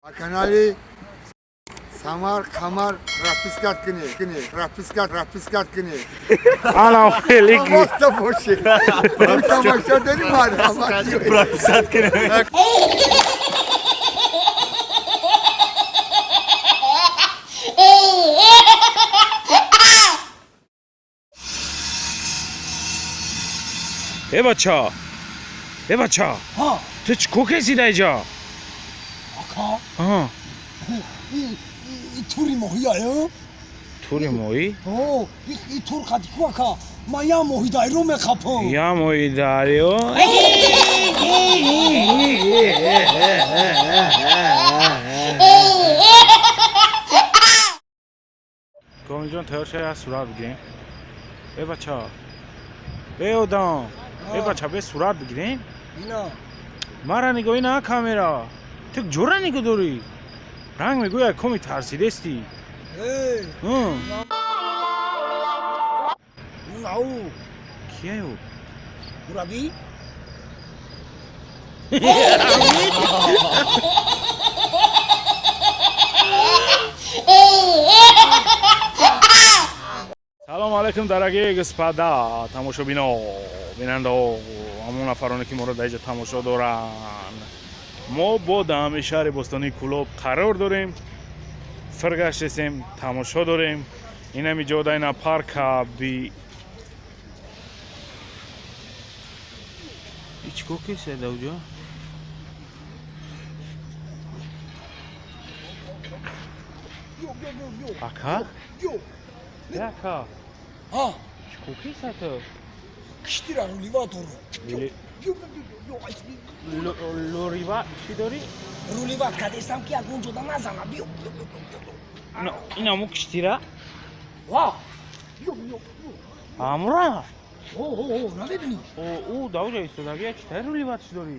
Ба канали Самар Қамар подписка кунед, кунед, подписка, подписка кунед. Ана хеле. Моста бошед. Тамошо дорӣ, марҳамат. Прописать кунем. Э бача. Э бача. Ҳа. Ту чӣ ко кеси дар иҷа? Ака. Аҳа. И тури моҳия. Тури моҳӣ? О, и тур қади ку, ака, ман я моҳи дайро мехапам. Я моҳи дарё. Комилҷон, тайёр шава, як сурат бигирем. Э бача. Э одам. Э бача, бе сурат бигирем. Ина. Мара нигоҳӣ на камера. Ту ҷора нигоҳ дорӣ. Ранг мегӯяд, коми тарсидестӣ. Э. Ау. Кияю? Мураббӣ. Салом алейкум, дорогие господа, тамошобино, бинандао, ҳамон нафароне, ки моро дар иҷа тамошо доранд. Мо бо даҳами шаҳри бостонии Кӯлоб қарор дорем, фиргаштесем, тамошо дорем. Инами ҷода, ина парка би. И чӣ кор кеса дауҷо? Ака? Ака? Ҳа. Чӣ кор кеса ту? Киштира рулива дорам. Лорива чӣ дорӣ? Рулива кадестам, ки ягон ҷода назана. Биё. Инаму киштира? Ва. Амура? О, о, о, намебинӣ? Ӯ дауҷа истодагия, чӣ тари руливатш дорӣ?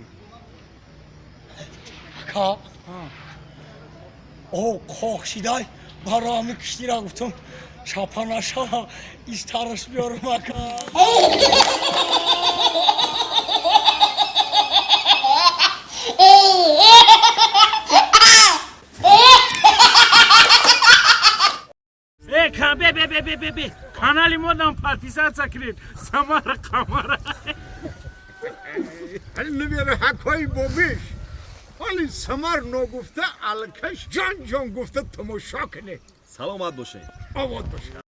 Ака. О, қоқ шидай, баро ҳами киштира гуфтам, шапа нашава, истараш биёрам, ака. Э, бе, бе, бе, бе, бе, бе. Канали модам подписаться кунед. Самара Қамара. Ҳали намера ҳакҳои бобиш. Ҳали Самар ногуфта, алкаш ҷон ҷон гуфта тамошо кунед. Саломат бошед. Обод бошед.